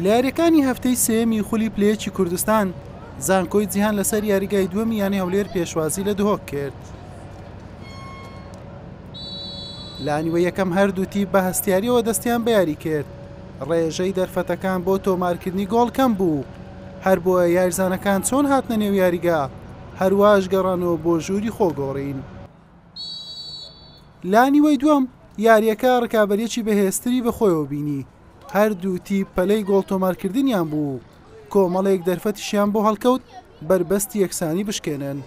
لە یارییەکانی هەفتەی سێیەمی خولی پلە یەکی کوردستان، زانکۆی جیهان لەسەر یاریگای دووەمی یانەی هەولێر پێشوازی لە دهۆک کرد. لە نیوەی یەکەم هەردوو تیپ بە هەستیاریەوە دەستیان بە یاری کرد، ڕێژەی دەرفەتەکان بۆ تۆمارکردنی گۆڵ کەم بوو، هەر بۆیە یاریزانەکان چۆن هاتنە نێو یاریگا هەرواش گەڕانەوە بۆ ژووری خۆگۆڕین. لە نیوەی دووەم یارییەکە ڕکابەرییەکی بەهێزتری بەخۆیەوە بینی، هەردوو تیپ پەلەی گۆڵ تۆمارکردنیان بوو و کۆمەڵێک دەرفەتیشیان بۆ هەڵکەوت بەربەستی یەکسانی بشکێنن.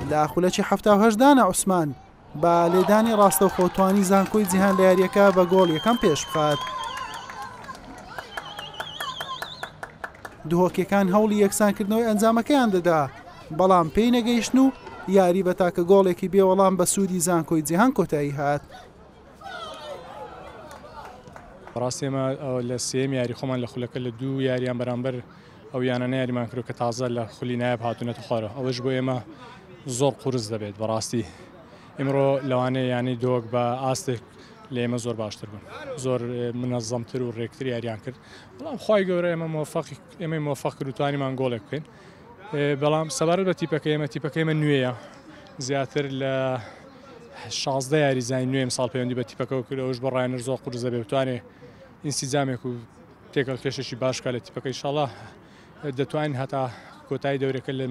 لە خولەکی 78 دانا عوسمان بە لێدانی ڕاستەوخۆ توانی زانکۆی جیهان لە یارییەکە بە گۆڵ یەکەم پێشبخات. دهۆکیەکان هەوڵی یەکسانکردنەوەی ئەنجامەکەیان دەدا، بەڵام پێی نەگەیشتن و یاری بە تاکە گۆڵێکی بێوەڵام بە سوودی زانکۆی جیهان کۆتایی هات. بەڕاستی ئێمە لە سێیەم یاری خۆمان لە خولەکە لە دوو یاریان بەرامبەر ئەو یانانە یاریمان کرد کە تازە لە خولی نایاب هاتوونەتە خوارەوە ئەوەش بۆ ئێمە زۆر قورس دەبێت بەڕاستی ئیمڕۆ لەوانەیە یانەی دۆک بە ئاستێک لە ئێمە زۆر باشتر بوون زۆر منەزەمتر و ڕێکتر یاریان کرد بەڵام خوای گەورە ئێمە مۆفەقی ئێمەی مۆفەق کرد و توانیمان گۆڵێک بکەین بەڵام سەبارەت بە تیپەکە ئێمە تیپەکە ئێمە نوێیە زیاتر لە 16 یاریزانی نوێ ئەمساڵ پەیوەندی بە تیپەکەەوە کرد ئەوش بۆ ڕایەنەر زۆر قورس دەبێت بتوانێت ئینسیجامێک و تێکەڵ کێشێکی باش بکات لە تیپەکە ئیشاڵا دەتوانین هەتا کۆتایی دەورەکە لە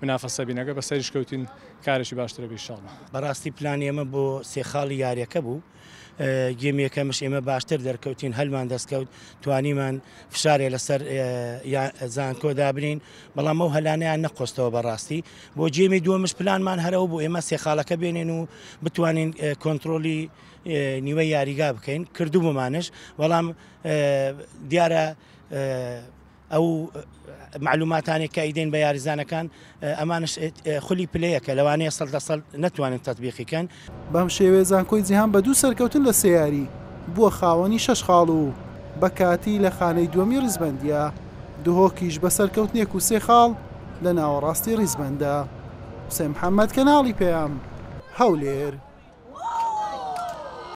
منافەسە بین ئەگەر بەسەریش کەوتین کارێکی باشترە بێ ئیشاڵا. بەڕاستی پلانی ئێمە بۆ سێ خاڵی یاریەکە بوو گێمی یەکەمش ئێمە باشتر دەرکەوتین هەلمان دەستکەوت توانیمان فشارێ لەسەر زانکۆ دابنین بەڵام ئەو هەلانیان نەقۆستەوە بەڕاستی بۆ گێمی دووەمش پلانمان هەرەوە بوو ئێمە سێ خاڵەکە بێنین و بتوانین کۆنتترۆلی نیوەی یاریگا بکەین کردوومانش بەڵام دیارە ئەو معلوماتانێک کە ئیدەین بە یاریزانەکان ئەمانش خولی پلەیەکە لەوانەیە سەد لە سەد نەتوانن تەتبیقی کەن. بەم شێوەیە زانکۆی جیهان بە دوو سەرکەوتن لە سێ یاری بووە خاوەنی شەش خاڵ و بە کاتی لە خانەی دووەمی ریزبەندییە، دهۆکیش بە سەرکەوتنێک و سێ خاڵ لە ناوەڕاستی ریزبەندە. حوسێن محەمەد، کەناڵی پەیام، هەولێر.